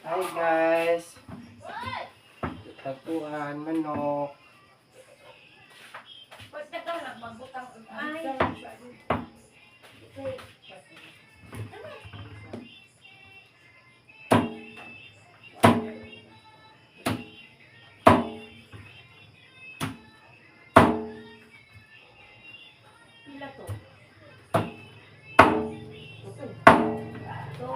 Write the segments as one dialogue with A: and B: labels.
A: Hi guys. Tagpuan manok.
B: Ay. Pila to? To.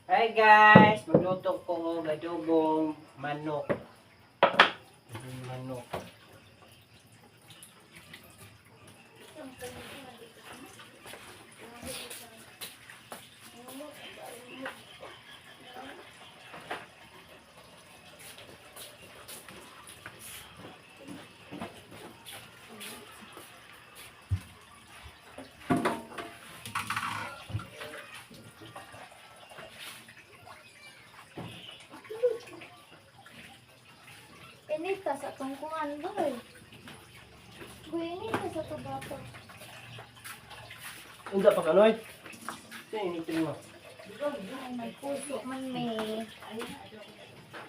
A: Hi guys, magluto ko og adobong manok. Adobong manok.
B: Inita sa tungkungan, boy. Boy, inita sa tubato.
C: Unsa pa kanoy?
A: Ito yung ito mo.
B: Ay, may puso man may.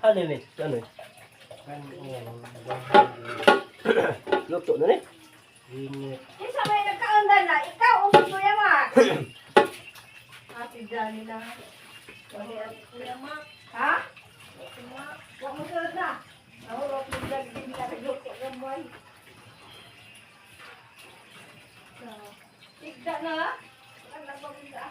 C: Ano ni? Ano?
A: Kanon.
C: Luto na ni.
A: Init.
D: Isa may nagkaundan na, ikaw o si Kuya Mac? Ate Johnny lang. Kuya Mac. Ha? Huwag mo sunod na. Nahulog yung vlog din na nagluto ng boy. Tigda na. Ang nagpapisa.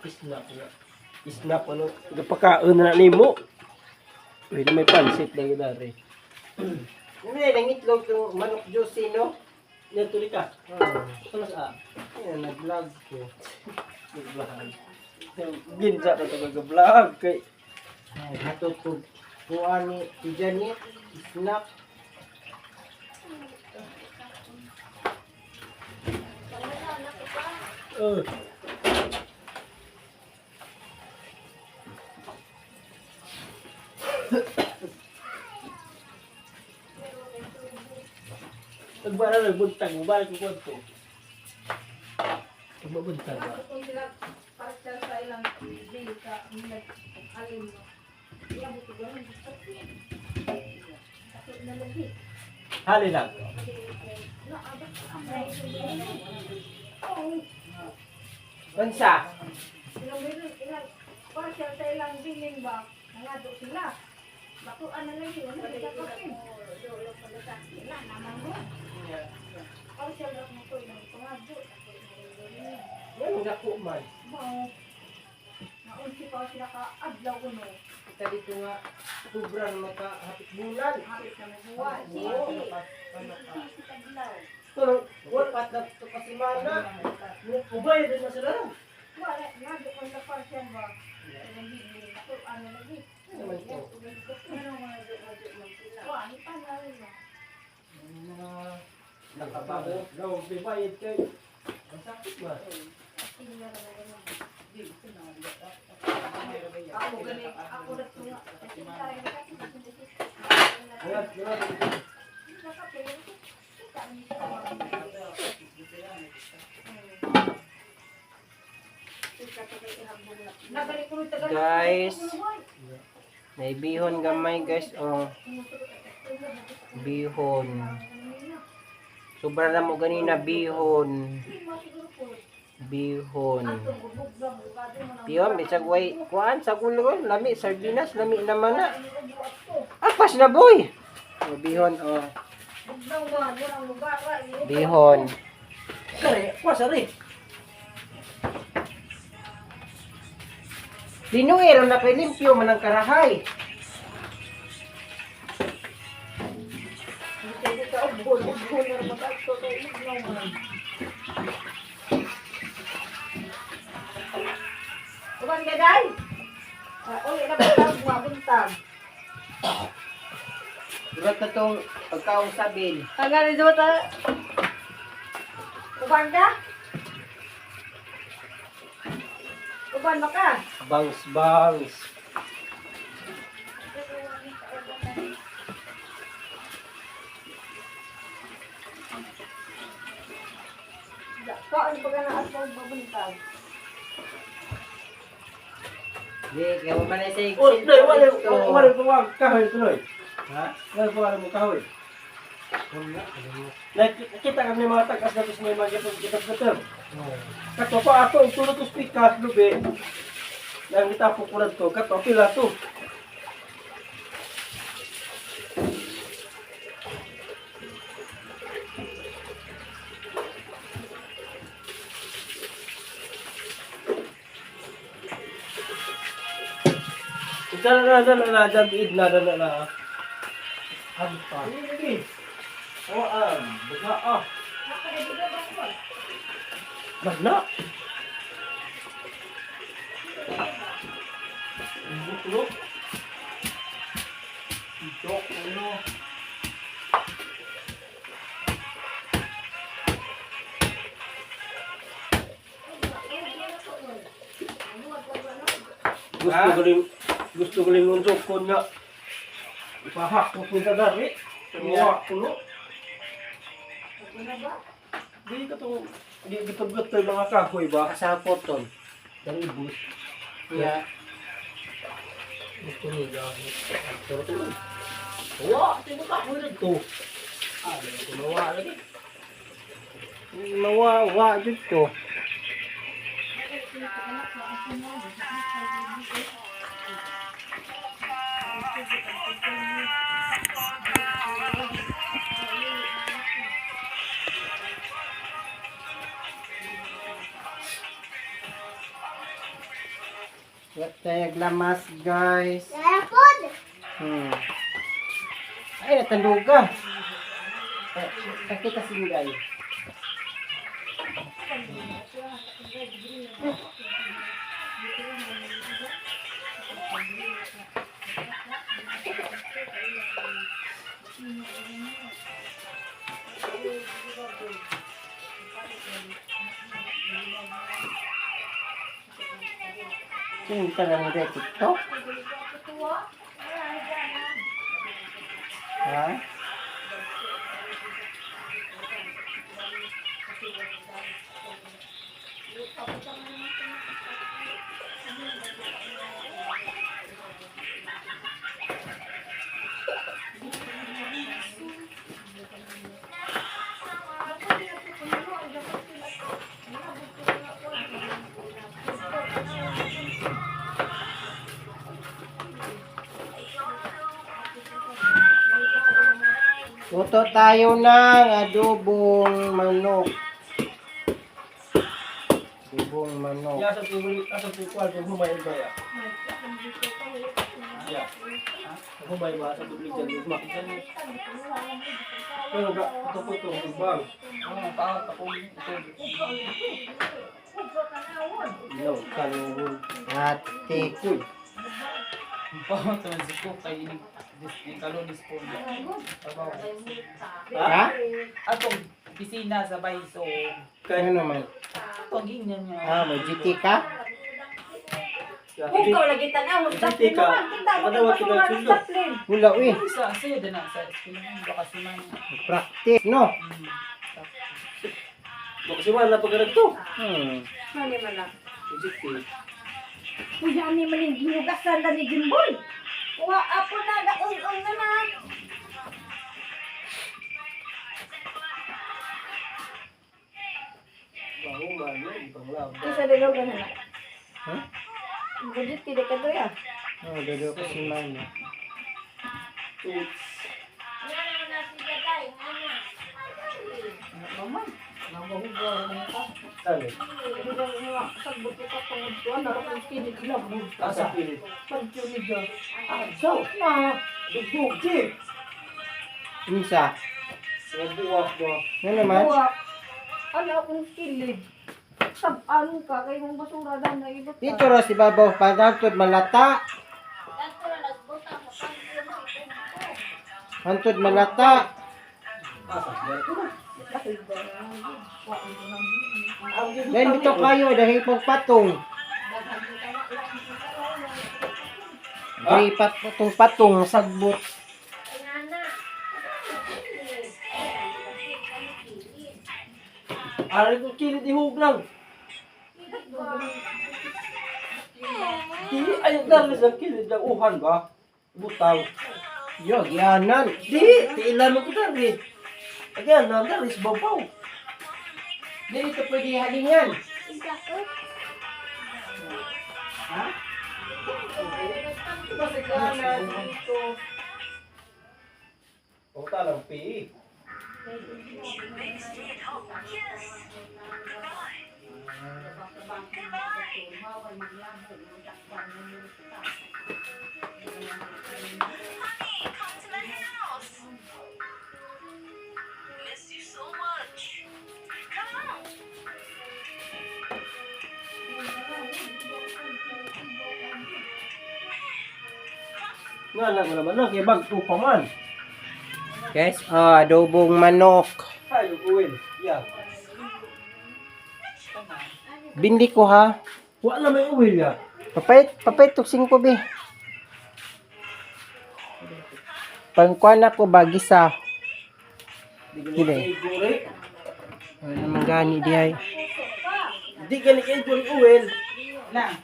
C: Snack na. Snack ano? Gapakaon na nimo. Uy, na may pansit lagi dari.
A: Ano yung itlog yung manok juicy, no?
C: Natuli ka.
A: Oh,
C: Ano sa?
A: ayan, nag-vlog ko.
C: Nag-vlog. Ginsa na to nag-vlog kay
A: Ay, hatod ko. Kuha ni si Janet, snack.
C: Nagbara nagbuntag, mubalik ko kwanto. Nagbabuntag ba?
D: Kung sila partial sa ilang day sa nag-alin mo. Iya, buto ganun. Sakit na lagi.
C: Hali lang.
A: Bansa.
D: Ilang bilin, ilang partial sa ilang bilin ba? Nangado sila. Batuan na lagi. Ano sila kapin? Wala naman mo. Partial lang mo to. Ilang pangado.
A: Yan, dako man.
D: Bao. Naunsi pa sila ka adlaw ko no.
A: Kita dito nga, kubra na maka hapit bulan.
D: Hapit na may buwan.
A: Oo, ano ka.
C: Pero
A: Upat na ito kasimana.
C: ubay din na sila.
D: Wala, nangado ko sa partial ba? Ilang bilin. Batuan na lagi.
A: Ano naman to?
D: Wala, ni pa na rin no.
A: Na,
C: Nakabago. Gaw bayad kay. Masakit ba?
D: Ako gani, ako nagtunga. Kasi tayo kasi
C: Wala, wala.
A: Guys, may bihon gamay guys, oh. Bihon. Sobra na mo ganina bihon. Bihon. Bihon, bisag way kuan sa gulo lami sardinas, lami naman na. Apas na boy. Oh, bihon oh. Bihon.
C: Kare, kuasa rin.
A: Dinuero na kay limpyo man ang karahay.
D: Ugbon-ugbon na mag-ato kay ignaw man. Uban ka day? Ah, uy, na ba tawag mga buntag?
A: Durat na tong pagkaon sa bil.
D: Tagal ito ta. Uban ka? Uban ba ka?
C: Bangs, bangs.
D: Kaon pa ka na at mabuntag.
A: Di, kaya mo man sa
C: Oh, tuloy, wala, wala pa wang kahoy, tuloy.
A: Ha?
C: Wala pa wala mo kahoy.
A: Wala, alam mo.
C: Nakita kami mga tagas na gusto may mga gitap-gitap.
A: Oo.
C: Kato pa ato, ang tulog ko speaker, lubi. Nang kita pukulan to, kato, pila to. Ika na na na na na na na na na.
A: Hampa.
C: Hindi. Oh, ah, buka ah. Magna. Buklo. Ito, ano. Gusto ko rin, gusto ko rin unso ko na ipahak ko kung dari. Pero kuno. Di ka to, di gitubgot to yung mga kahoy ba?
A: Kasapot ton.
C: Dari bus.
A: Kaya,
C: Gusto niya gamit. Pero ito lang. Wa, di ba kahoy na to? Ah, di ko mawa lagi.
A: mawawa dito. Tayag lamas, guys.
B: Lapod!
A: Ay, natanduga. Eh, Nakita singgay. Cinta lang rin TikTok. Ha? Luto tayo ng adobong manok. Adobong manok.
C: Ya, sa tuloy, sa tuloy, kung humay ba ya? Ya. Humay ba sa tuloy dyan, lugma. Pero ga, ito po ito, bang. No, kalungod.
A: Ate
C: Uy,
A: Ha?
E: Atong pisina sa bayso.
A: Ano naman?
E: Atong ginyan niya.
A: Ah, may GT ka?
C: Ya,
D: Kung ikaw lagi tanaw,
C: Hindi ka. Ano, wala ka sundo.
A: Wala uy.
E: Sa saya din na sa eskwela baka si man.
A: Practice, no?
C: Baka si Juan, napagkarag to.
D: Mali man na.
C: Ejecte.
D: Kuya ni maling ginugasan na ni Jimboy. Wa apo na gaun-un na na.
C: Bago man, no? Ibang lab.
D: Isa dilo ganun na.
A: Huh?
D: Gudit kida ka to ya.
A: Oh, dodo ko si mama.
C: Toots. Ano? Asa pilit. Ah, so, na. Dugbog, di.
A: Unsa?
C: Buwak ba?
A: Ano naman?
D: Buwak. Ala akong kilid. Sabaan ka kay mong basura daw na ibot ka.
A: Dito ra si babaw pagantod malata. Hantod malata. Dahil dito kayo dahil pagpatong. Dahil patong-patong sagbot.
C: Ari ko kilid ihug lang. Di ay dali sa kilid ang uhan ba? Butaw.
A: Yo, gianan.
C: Di, tiilan mo ko dari. Again, na dari sa babaw.
A: Dili ito pwede halingan. Ha? Dito.
C: O talang pi.
F: Come to the house. Miss you so much. Come on.
C: Nga lang naman lang, kay bagto pa man.
A: Guys, oh, adobong manok.
C: Ay, uwin. Yeah.
A: Bindi ko ha.
C: Wala may uwil ya.
A: Papait, papait og 5 bi. Pangkuan ako bagi sa.
C: Di
A: Dili.
C: gani kay guri.
A: Wala naman gani di ay.
C: Di gani kay guri uwil.
E: Na.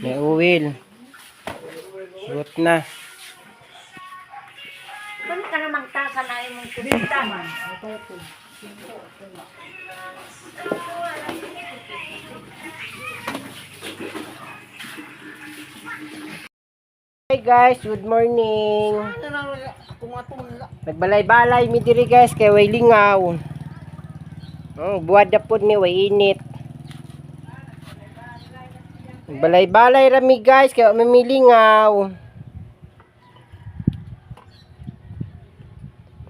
A: May uwil. Suot na.
D: Kun ka na magtaka na imong kubita man.
A: Hi guys, good morning. Nagbalay-balay mi diri guys kay way lingaw. Oh, buwad na pod mi way init. Nagbalay-balay ra mi guys kay wa mi milingaw.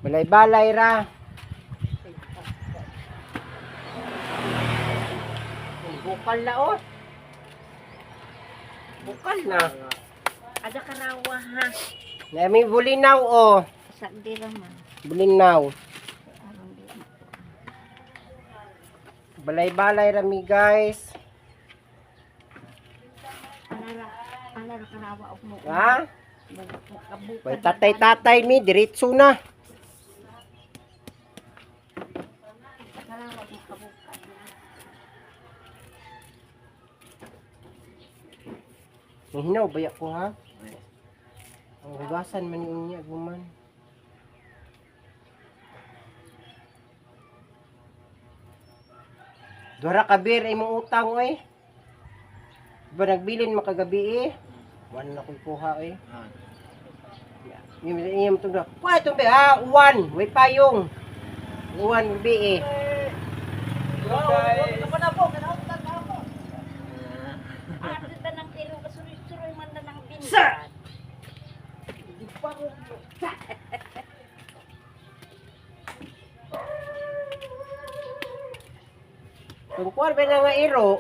A: Balay-balay ra. Bukal na oh. Bukal na.
D: Ada karawa ha.
A: Nami bulinaw oh.
D: Sa dira man.
A: Bulinaw. Balay-balay rami guys.
D: Anara anara karawa og mo.
A: Ha? Way tatay-tatay mi diretso na.
D: Karawa mo kabukan.
A: Hinaw baya ko ha. Ang hugasan man yung niya guman. Dora kabir ay mong utang oy. Ba nagbilin makagabi eh. Wala na ko'y kuha eh. Yung iyam itong na. Wa itong be ah, uwan, way payong. Uwan gabi eh.
D: Ate ta nang iro kasuroy-suroy man na nang binsa.
A: Kung kuwan ba na nga iro,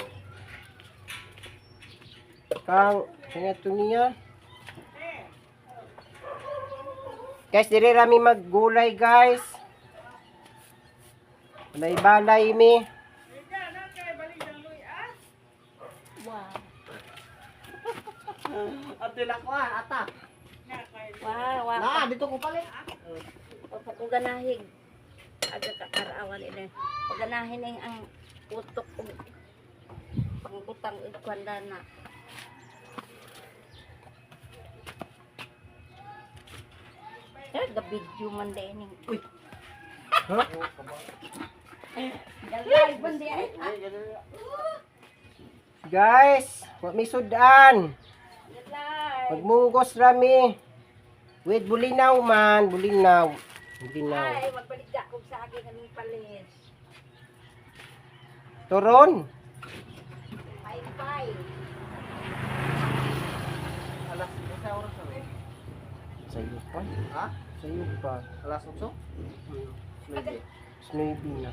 A: kang sino niya. Guys, dire rami maggulay, guys. Balay-balay mi.
D: Wow.
C: Ate lang ko ah, ata.
D: Wow, wow.
C: Na, dito ko palit.
D: Pagpakuganahig. Aga ka karawan ini. Paganahin ning ang utok og pangbutang og kwanda na. Eh, gabidyo man din ning. Uy.
A: Huh?
D: Galay man di ay.
A: Guys, wa mi sudan.
D: Galay.
A: Magmunggos rami. With bulinaw man, bulinaw. Bulinaw.
D: Ay, magbalik ka kung sa akin kaming palit.
A: Turon.
D: Bye bye.
C: Alas, sa oras.
A: Sayo pa.
C: Ha?
A: Sayo pa.
C: Alas 8? 9.
A: 9 na.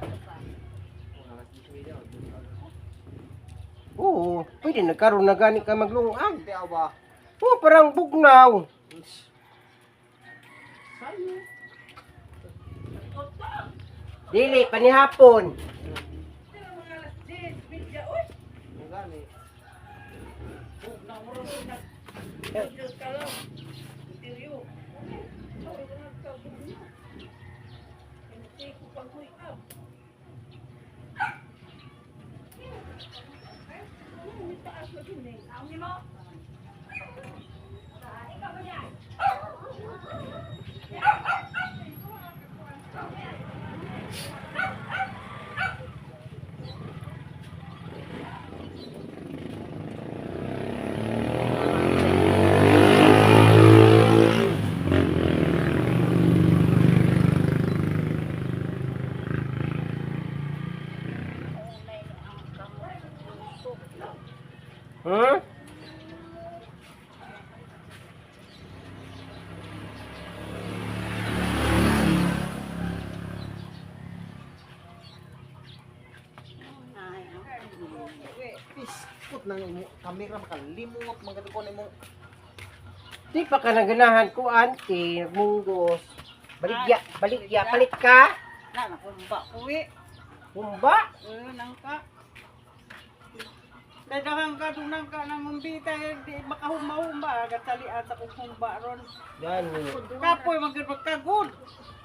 A: Oo, pwede na karon na gani ka maglungag.
C: Hindi ako ba?
A: Oo, parang bugnaw.
C: Sayo.
A: Dili, panihapon.
C: Ang gani.
A: Hmm?
C: Piskot na imo kamera makalimot man ko nimo.
A: Di pa ka naganahan ko, ante. Nagmunggos. Baligya, baligya, palit ka.
E: Na, nakumba ko eh.
A: Humba.
E: Oo, nangka. Dadahan ka, dunang ka ng umbita, eh, di makahumba-humba, gatalian sa kong humba ron.
A: Gani.
E: Kapoy, magkagod.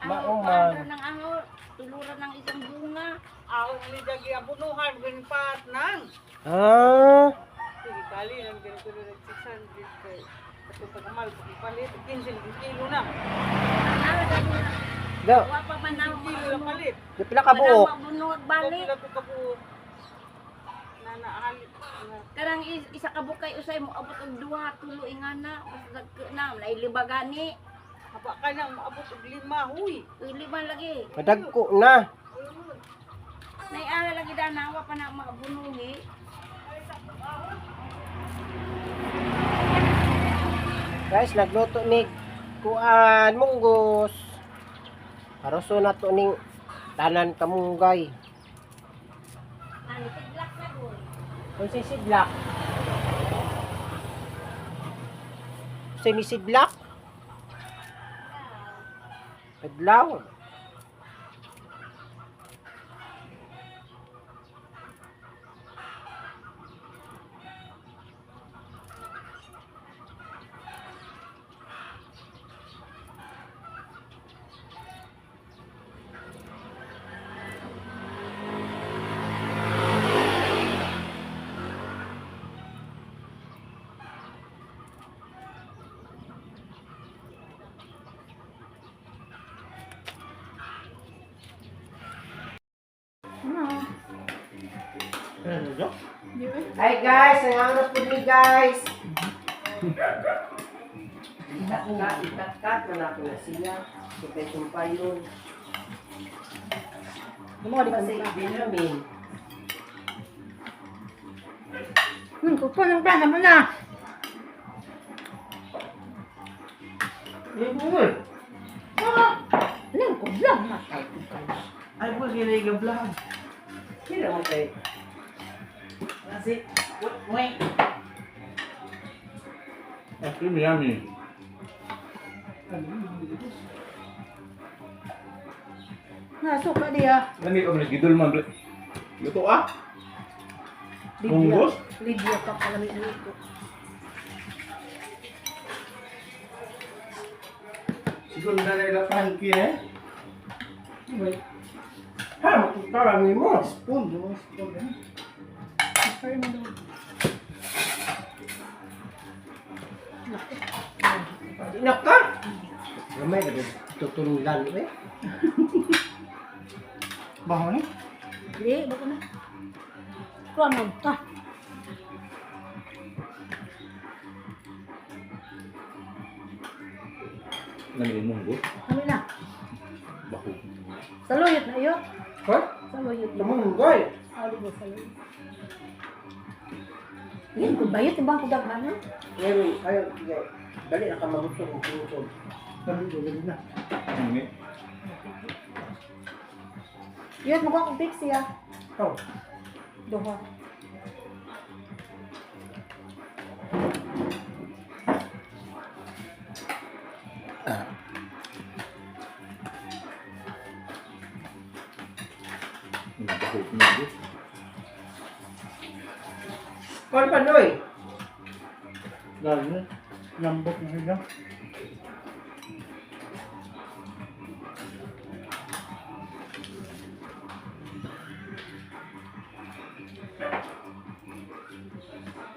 A: Mauman.
D: Ano ng ango, tuluran ng isang bunga.
E: Ahong ni Jagi abunuhan, ganpat nang.
A: Ah,
E: Sige, kali lang ganito na 600 kay. Ato pagkamal, palit, 15 kilo na.
A: do.
D: Wa pa man ang
E: Kilo lang palit.
A: Di pila ka buok.
D: Mabunog balik.
E: Pila ko kabuok. Na nahalit. Na,
D: Karang isa ka bukay usay mo abot og duha tulo ingana basta na nailiba gani.
E: haba ka nang maabot og lima, huy.
D: Uy, lima lagi.
A: Madagko na.
D: Naiara lagi dana wa pa na makabunuhi.
A: Guys, nagluto ni kuan munggos. Aroso na to ning tanan kamunggay.
D: Ani tidlak na gud.
A: Kung si sidlak. Sinisidlak? Adlaw. Hi guys, ang oras po ni guys. Itat-kat, itat-kat na natin na siya. Supay sumpayon. Kasi Benjamin.
D: Kupo nang plana mo na. Lingkod lang matay ko kayo.
E: Ay, po, sila yung vlog.
A: Sila mo kay.
E: Kasi, wait.
G: Yummy, yummy.
D: Nasuka diya.
G: Lami pa man gidol man. Luto ah. Munggos?
D: Lydia pa pala may luto.
G: Siguro na nila Frankie eh.
A: Ha, makikara mo.
G: Spoon, no? Spoon eh.
A: Inak ka? Gamay na tutululan eh.
G: Baho ni?
D: Di, bako na. Kuha mo ta.
G: Lami ni munggos.
D: Kami na.
G: Baho.
D: Saluyot na iyo.
A: Ha?
D: Saluyot na.
A: Tumunggay.
D: Ali ba saluyot? Yan, kung bayot, ibang kudaghanan.
A: Ngayon, kayo, sige. Dali na ka mabusog ang tungkol.
G: Sabi ko, gabi na. Ano
D: Yun, mukha akong pixie ah.
A: Oh.
D: Duha.
G: Baho munggo.
A: Kuan pa noy.
G: Lalo na. Lambot na sila.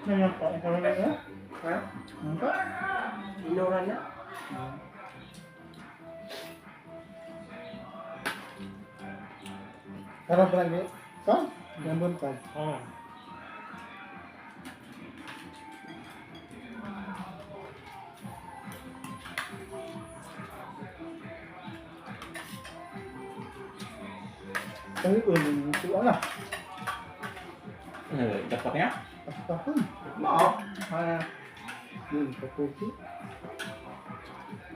G: Ngayon pa, ikaw na yun?
A: Ha?
G: Ano pa?
A: Inura na.
G: Karang pa lagi. Saan? Gambon pa.
A: Oh.
G: Ay, ulo mo. Ito na.
H: Eh, dapat niya?
G: Pasapon.
H: Mao.
G: Ah. Yun, kaputi.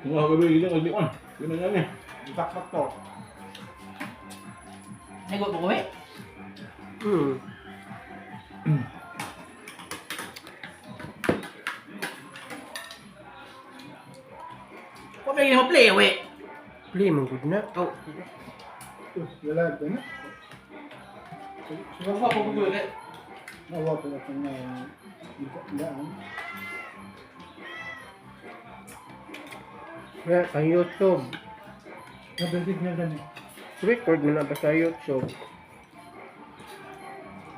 H: Mga gabi yun ang likon. Yun ang yan eh.
G: Takpak to.
C: Nagot mo eh. Wa may mo play we.
A: Play man gud na. Oh.
G: Wala ka na.
C: Wa pa ko eh.
G: Nawa ko na kung na daan.
A: Kaya sa YouTube.
G: Nabasig na gani.
A: Record mo na ba sa YouTube?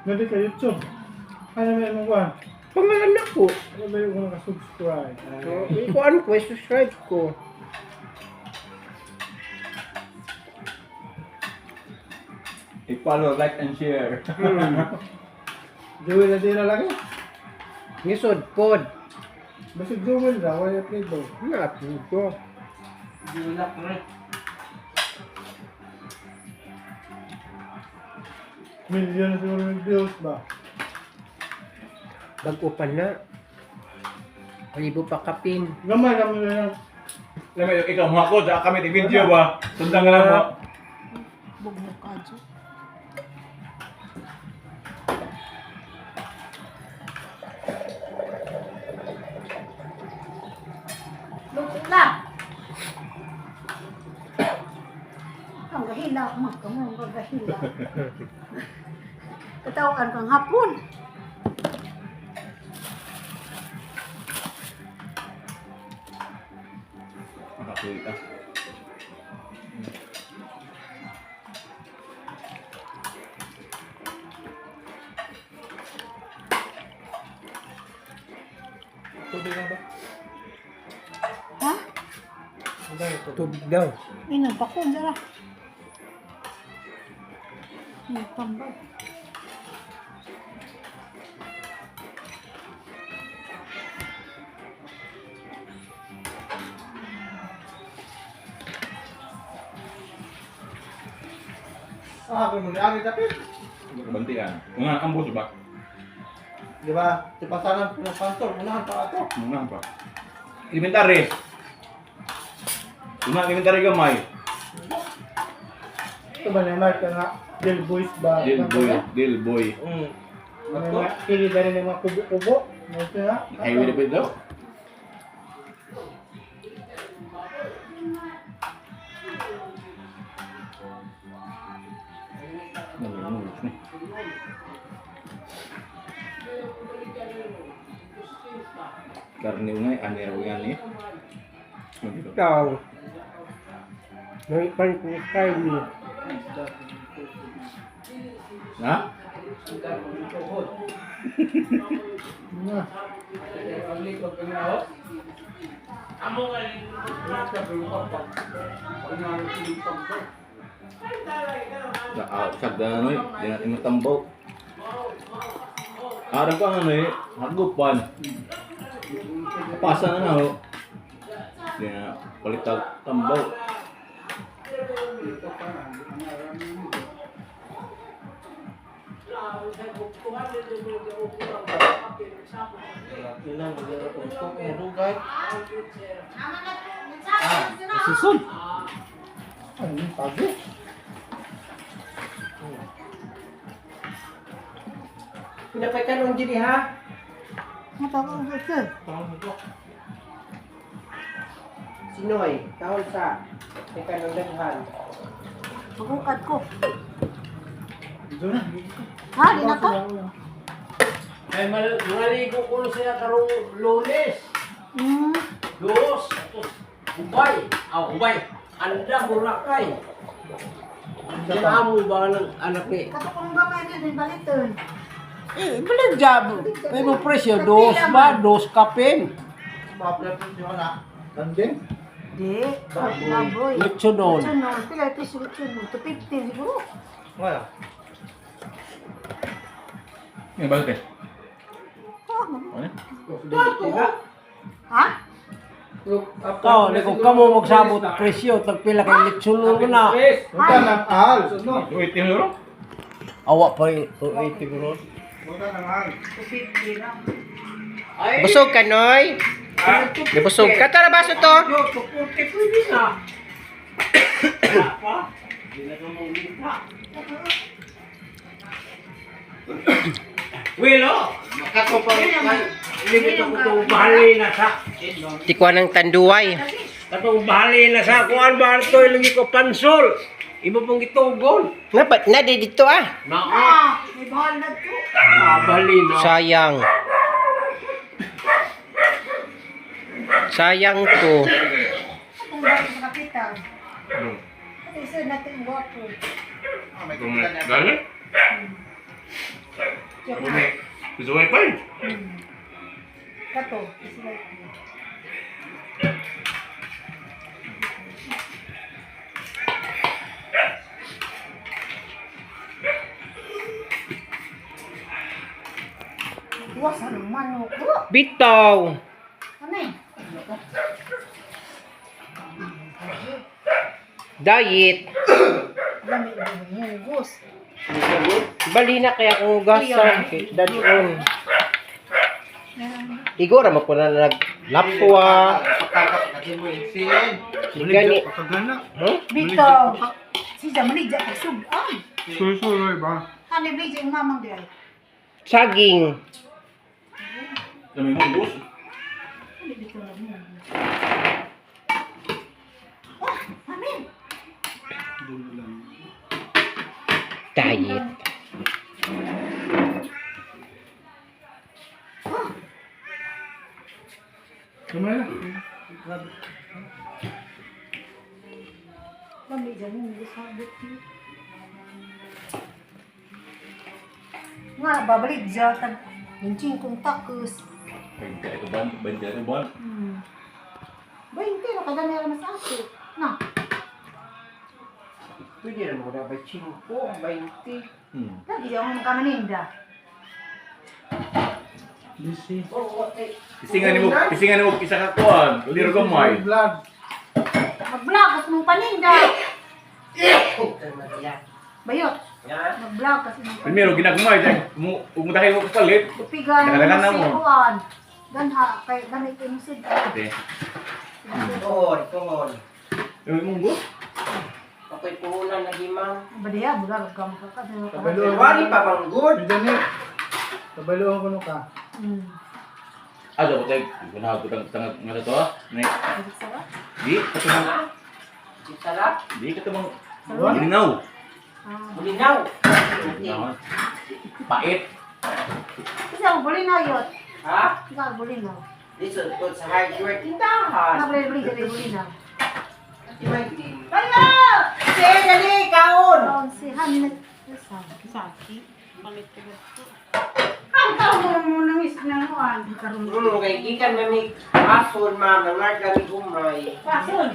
G: Nabig sa YouTube. Ano may mga kuhan?
A: Pangalan na ko.
G: Ano may mga kasubscribe?
A: So, ikuan ko, subscribe ko.
H: I-follow, like, and share.
G: Jewel na din na lagi.
A: Ngisod pod.
G: Basig Jewel ra, wala play daw.
A: Na ko.
C: Wala ko eh.
G: Million na siguro ng views ba?
A: Bago pa na. Kalibo pa kapin.
G: Gamay kami na lang.
H: Alam mo, ikaw mga ko, kami tig video ba? Sundan ka lang mo.
D: Bugno ka, Diyo. Luto na. Ang gahila, magkamong gahila. Katawagan kang hapon.
H: Nakatuloy ka.
G: Tubig lang ba?
D: Ha?
A: Tubig daw.
D: Inom pa ko, dara. May tambal.
G: Ah, kung muna, agad tapit.
H: Kabantian. Una ang boss ba?
G: Di ba? Di pasaran ng sponsor, unahan pa ato.
H: Una pa. Elementary. Una elementary gamay.
G: Ito ba na Mark nga Del Boys ba?
H: Deal boy, deal boy.
G: Ano nga, kili ba rin yung mga kubo-kubo? Ano nga?
H: Highway na pwede daw. Karne unay, anero yan eh.
A: Ikaw. May pan ko kayo.
H: Ha?
G: Nga.
H: Sa ano eh, di natin matambaw. Araw pa ano eh, hagupan. Pasa na na ho. Di na palitag tambaw.
C: Ilang magdala ko. Kung rugay.
D: Tama na po.
C: Susun.
G: Ay, yung tago.
A: Pinapay kanon diri ha. Sinoy, kahon sa may kanon daghan.
D: Pagukad ko.
G: Dito na.
D: Ha, di na ka?
C: Ay, maligo ko na siya karong Lunes. Dos, tapos Ubay. Ah, Ubay. Anda, Boracay. Yan amo ba ng anak ni?
D: Katong ba kayo din baliton?
C: Eh, bilang job. May mo presyo, dos ba? Dos kapin.
G: Kanding.
D: Di. Baboy.
C: Lechon.
D: Lechon. Pila ito si lechon. 250 siguro.
G: Wala.
H: Yung bakit eh?
D: Oh,
H: Ano?
A: Diba?
D: Ha?
C: Ikaw, kung kamo magsabot presyo, tagpila kay lechon mo na.
G: Punta ng ahal. No.
H: Wait, yung euro?
C: Awa pa yung 280 bro.
G: Punta ng ahal.
D: 250 lang.
A: Busog ka, Noy? Busog ka. Tara, baso to.
C: Yo, 240 pwede na. Wala pa. Di na ka mong Wilo, makatupang limit ako itong bahali na sa
A: Tikwa ng tanduay.
C: katong bahali na sa kuan ba ito ilangi ko pansol. Imo pong gitugon.
A: Napat na di dito ah.
C: Naa,
D: Ah, may bahal na to.
C: ah, bahali na.
A: Sayang. Sayang to.
D: Kung bakit sa kapitan. Kasi isa natin guwapo.
H: Gani? Gusto ko pa eh.
D: Kato. Isa lang. Wasa ng manok. Oh,
A: Bitaw.
D: ano eh?
A: Diet.
D: Lami ng hugos.
A: Bali na kaya kung hugasan. Kay Dadon. Igora mo po na naglapwa. Gani.
G: Pagkagana.
A: Huh?
D: Bitaw. Siya manigja ka sug-an.
G: Susuloy ba?
D: Ano ba yung mamang di ay?
A: Saging.
H: Dami mong bus.
D: Ano bitaw lang mo? Oh, amin.
A: Diet.
G: Kamay na.
D: Lami dyan yung sabot ni. Nga, babalik dyan. Tag, benching kong takos.
H: 20 ka ba? 20 ka ba?
D: 20, kada meron mas aso. Na,
A: Pwede na mo na ba 5, 20.
D: lagi ako magkamaninda.
G: Busy.
A: Oo, okay.
H: Isingan ni mo isa ka kuan. Liro gamay.
G: Vlog.
D: Mag-vlog, kasi mong paninda. Bayot,
A: Yan.
D: mag-vlog kasi mong paninda.
H: Primero ginagmay dai mo ug mo dahil mo kapalit.
D: Tupigan
H: Dagdagan na
D: mo
H: mo.
D: si Juan. Ganha, kay gamit yung sud.
H: Okay.
A: Tuhon, tuhon.
H: Yung mong bus.
A: Okay, puhunan lagi ma'am.
D: Badiya, bulag ka ka.
G: Kabalo.
A: Wari pa bang good?
G: Dani. Kabaloan ko no ka.
H: Ah, dapat tay gunahag ko tang tang nga to ah. Nay. Di katumang
A: Sarap.
H: di katumang linaw.
A: Bulinaw.
H: Linaw. Pait.
D: Kasi ako buli na yun.
A: Ha?
D: Ikaw buli na.
A: Dito po sa hardware tindahan.
D: Nabili bili buli na.
A: Kaya! Sige, dali, kaon!
D: Kaon si Hamnet.
E: Saki. Palit ko ba?
D: Ang kaon mo mo nang is nang uan. Karon.
A: Kay gikan na mi asol ma'am, nangarga mi gumay.
D: Pasol.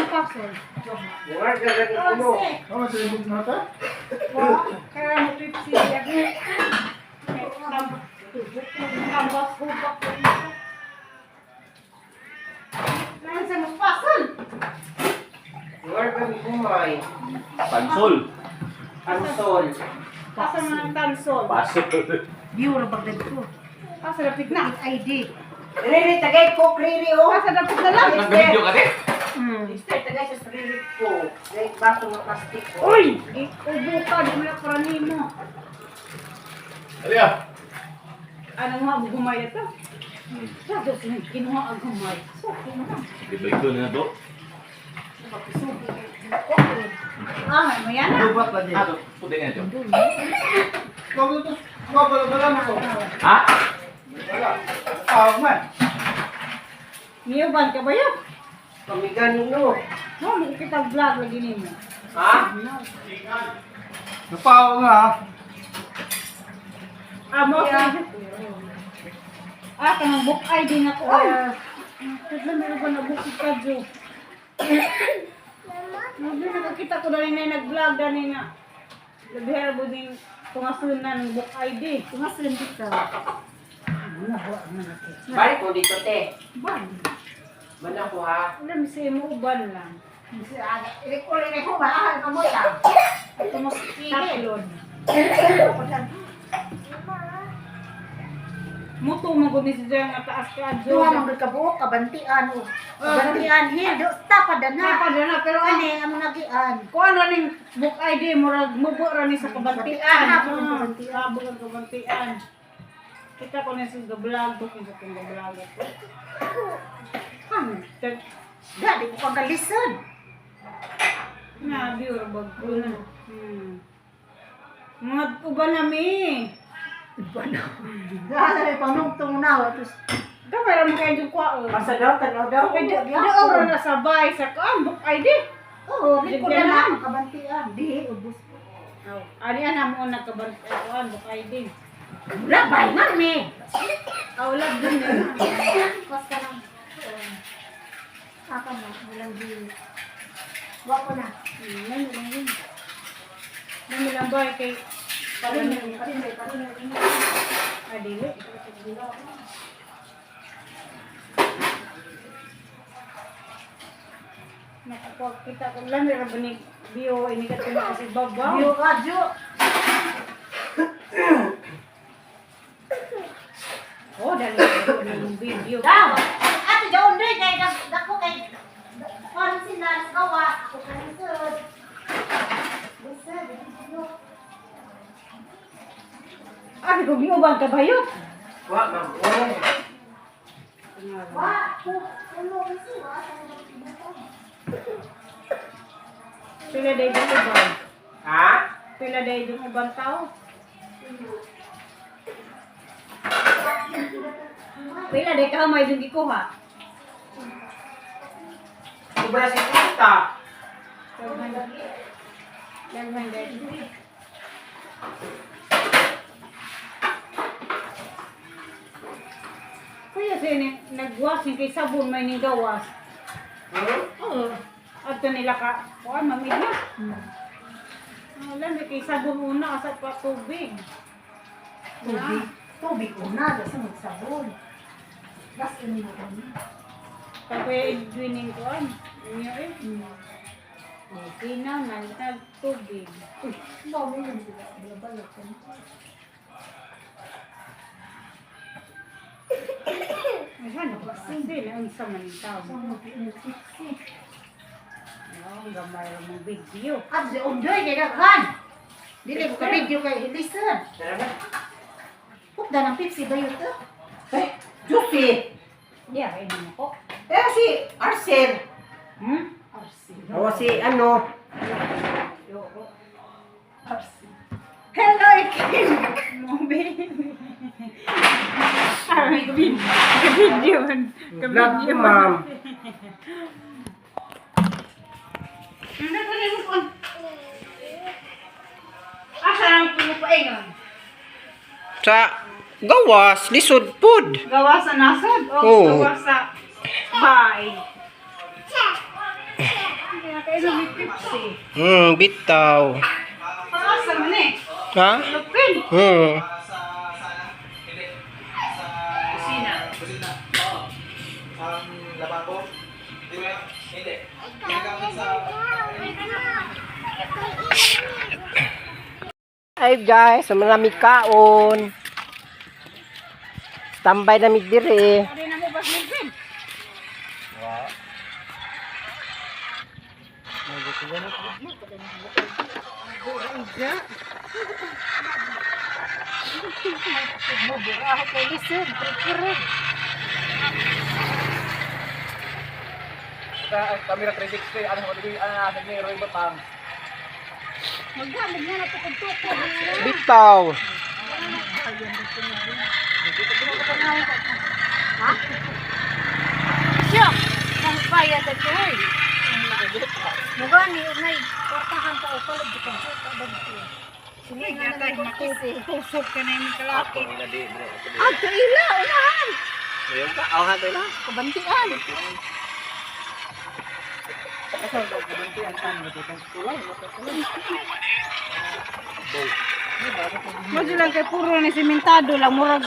D: Pasol.
A: Nangarga gani kuno.
G: Kama sa ibig na ta?
E: Kaya mo pipsi. Tambas hubak.
D: Nang sa mas pasol.
A: Nangarga mi gumay.
H: Pansol.
A: Pansol.
E: Asa man ang tansol?
H: Pasol.
D: View ra bagdag ko.
E: Asa lapit
D: Na ID.
A: Riri, tagay ko, Riri, oh.
E: Asa dapat na lang.
H: Nag-video ka din?
A: Sister, tagay sa Riri ko. Like, baso ng plastic ko.
E: Uy! Ubo ka, di mo na kurani mo.
H: Ali ah.
E: Ano nga, gumay ito? Sa Diyos, kinuha ang gumay. So, kinuha.
H: Di ba ito na to?
E: Ah, may mayan na.
G: Lubat lagi.
H: Ah, puti na ito.
G: Kau tu, kau bala-bala mo ko.
H: Ha?
G: Wala. Tawag man.
E: Miyuban ka ba yun?
A: Kami ganino.
E: No, makikita vlog lagi nimo.
A: Ha?
G: Napaw nga. Ah.
E: Ah, mo Ah, kanang book ID na ko. Ay! Tatlo meron ko na book ka, Jo. Nabi nakakita ko dali na nag-vlog dali na. Labi mo din tungasun na ng book ID.
D: Tungasun dito.
A: Balik ko dito, te.
E: Ban.
A: Bana ko, ha?
E: Alam sa imo uban lang. Tatlon. Muto mo gud ni si Jang nga taas ka Jo.
D: Duha man gud ka buok kabantian o. Kabantian here do tapad na.
E: Tapad na pero
D: Ani among nagian.
E: Kung ano ning book ID, murag mubo ra ni sa kabantian.
D: Kabantian, ang kabantian.
E: Habog ang kabantian. Kita ko na sa vlog, ko sa kong vlog ako. Han,
D: Da di ko kagalisod.
E: na biur bag ko na. Mga uban na mi.
D: Da na panungtong na tapos
E: Gamay ra man kayo yung kwaon.
A: Asa daw, tanaw daw.
E: Kay di ra na sabay sa kuan book ID.
D: Oo, may
E: Di
D: ko na
E: na.
D: ang kabantian. Di ubos.
E: Ani ana mo na kabantian book ID.
D: Wala bay man ni.
E: Awlag dun eh.
B: Pas ka ng... Aka mo, walang di. Wa ko na.
E: Ano lang yun. Ano lang ba kay
D: Parinay, parinay, parinay.
E: Adili. Nakakuha kita ko lang meron ba ni bio ini ka tuna kasi babaw.
D: Yo radyo.
E: Oh, dali ko na yung video.
D: Daw. Ate jaon dre kay dako kay kuan sila sa gawa ako kalisod. Lisod. Yo.
E: Ah, ko giuban ka ba yun?
A: Wa, ma'am. Oh.
D: Wa, puno kasi wa.
E: Pila day yung uban.
A: Ha?
E: Pila day yung uban tao. Pila day ka may yung gikuha.
A: Sobra si Tita.
E: 1200. Kuya sini nagwas ni kay sabon may ning gawas.
A: Hmm?
E: Oo. Adto nila ka kuan mamidya. Wala may kay sabon una asa pa tubig.
D: Tubig. Tubig una, dasa magsabon. Das ini mo una.
E: Kakuya Edwin ning kuan. Inyo eh. Okay na, nagtag tubig.
D: Uy, mo yun sila. Balak ko.
E: Ay, ano ba? Sila ang sa manitaw. No, gamay ra mong video.
D: At si Undoy kay daghan. Dili ko ka video kay listen.
A: Tara na.
D: Pupda ng Pepsi ba yun to?
A: Eh, Juicy.
E: Yeah, ay mo ko.
A: Eh, si Arcel.
E: Hmm?
D: Arsi.
A: O, si ano.
D: Arsi.
E: Hello, Ikin! Mo baby. Ah, video.
A: Vlog ko, ma'am.
E: Ano ka rin mo? Asa ang pumupaingon?
A: Sa gawas, lisod pod.
E: Gawa sa nasod o
A: Oo.
E: gawa sa bahay? Kaya kayo may Pepsi.
A: Bitaw.
E: Asa man eh?
A: Ha?
E: Lupin! Kusina.
H: Ang lababo? Hindi ba? Hindi. Ginagamit sa...
A: Ay guys, marami kaon. Tambay na mig dire.
E: Ari na Oras Melvin.
H: Camera 360, ano ano na ni Roy Batang.
E: Maghamig na natukod-tukod.
A: Bitaw.
B: Siya! Ang paya ta oy. Mugani nay kwartahan pa o palad di ka. Sige nga na nagkisi.
E: Tusok ka na yung kalaki.
B: Ah, kaila unahan.
A: Ngayon ka, aw ha na.
B: Kabantian.
E: Medyo lang kay puro ni sementado lang murag.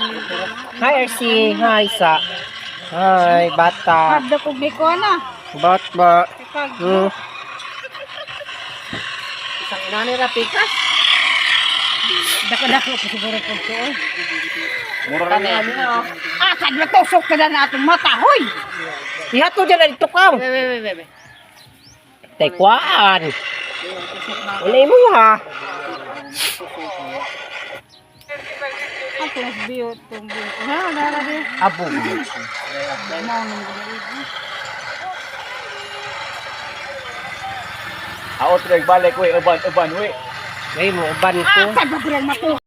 A: Hi RC, hi sa. Hi bata.
E: Hadda ko ni ko na.
A: Bat ba.
E: Kag
A: Isang ina ni Rapikas.
E: dako-dako pa siguro pag ko.
H: Mura ra na.
E: Ah, kad tusok ka na na atong mata, hoy.
A: Ihato dyan na dito ka.
E: Be be be be.
A: Tekwaan. Wala mo ha.
E: Ang tuwas biyo tong biyo. Ha, wala na biyo.
A: Abo.
E: Mao nang ginaid.
H: Aot reg balik we uban uban we.
A: May mo uban ko.
E: Ah, kad ba matuha.